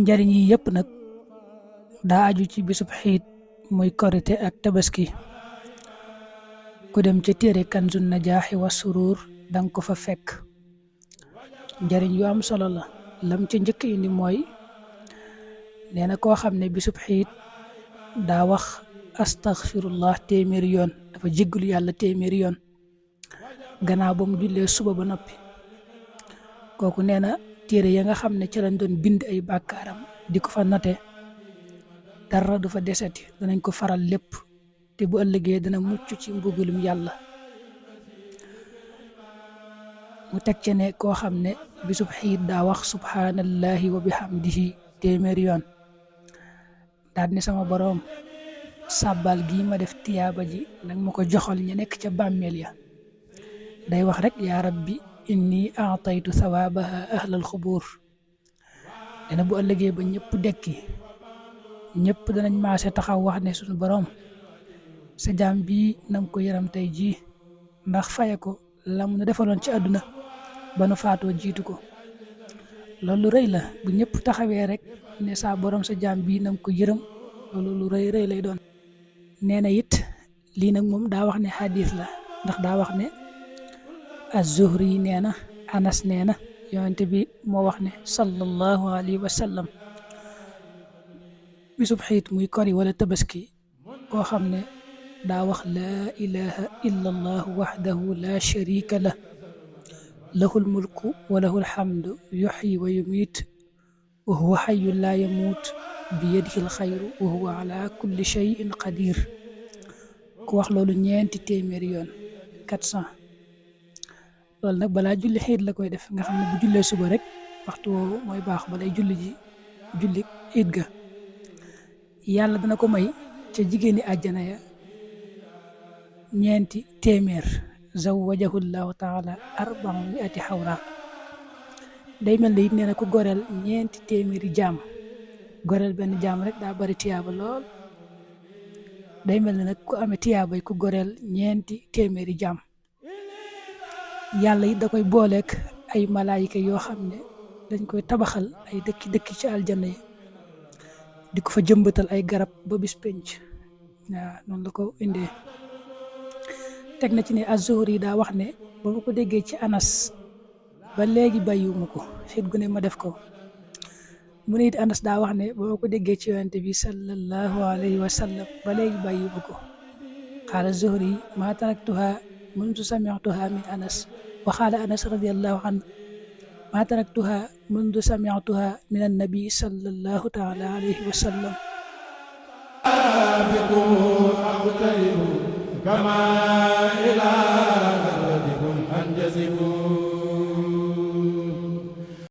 njariñ yi yëpp nag daa aju ci bisub xiit muy korite ak tabaski. ku dem ca téere Kanzun Najaahi wa Suruur danga ko fa fekk. njariñ yu am solo la. lam ca njëkk indi mooy nee na koo xam ne bisub xiit daa wax astaghfirullah téeméeri yoon, dafa jéggalu yàlla téeméeri yoon gannaaw ba mu jullee suba ba noppi, kooku nee na téere ya nga xam ne ca lañ doon bind ay bàkkaaram di ko fa note dara du fa deseti, danañ ko faral lépp te bu ëllëgee dana mucc ci mbugulum yàlla. mu teg ca ne koo xam ne bisub xiit daa wax subhanallahi wa bihamdihi téeméeri yoon daal ne sama boroom sàbbal gii ma def tiyaaba ji nag ma ko joxal ñu nekk ca bàmmeel ya. day wax rek yaa rabbi inni aataytu sawaabaha ahlal xubuur. dana bu ëllëgee ba ñëpp dekki, ñëpp danañ maase taxaw wax ne suñu boroom sa jaam bii nanga ko yaram tey jii ndax faye ko lam nu defaloon ci àdduna ba nu faatoo jiitu ko. loolu rëy la, bu ñëpp taxawee rek ne saa boroom sa jaam bii nanga ko yërëm, loolu lu rëy rëy lay doon. nee na it lii nag moom daa wax ne xadis la, ndax daa wax ne az-Zuhri yi nee na Anas nee na yonente bi moo wax ne sallallahu alayhi wa sallam bisub xiit muy kori wala tabaski koo xam ne daa wax laa ilaha illa allahu waxdahu la sharika lah lahul mulku wa lahul hamdu yuxyi wa yumiit wa huwa xayyun laa yamuut bi yadihi alxayru wa huwa ala kulli shayin qadir. ku wax loolu ñeenti téeméeri yoon 400. loolu nag balaa julli xiit la koy def, nga xam ne bu jullee suba rek waxtu woowu mooy baax balay julli xiit ga. yàlla dana ko may ca jigéeni àjjana ya ñeenti téeméer. zawwajahu llahu taala 400 xawra. day mel ne it nee na ku goreel ñeenti téeméeri jaam, goreel benn jaam rek daa bari tiyaaba lool. day mel ne nag ku amee tiyaabay ku goreel ñeenti téeméeri jaam. yàlla it da koy booleek ay malaayika yoo xam ne dañ koy tabaxal ay dëkki ci aljanna yi di ko fa jëmbatal ay garab ba bis penc. waaw noonu la ko indee. teg na ci ne az-Zuhri yi daa wax ne ba ma ko déggee ci Anas ba léegi bàyyiwuma ko, xiit gu ne ma def ko. mu ne it Anas daa wax ne ba ma ko déggee ci yonente bi sallallahu alayhi wa sallam ba léegi bàyyiwuma ko. qaala az-Zuhri ma taraktuha mundu samictuha min Anas wa qaala Anas radiyallahu anhu ma taraktuha mundu samictuha min annabi sallallahu taala alayhi wa sallam. كما إلى غربكم أنجزبوا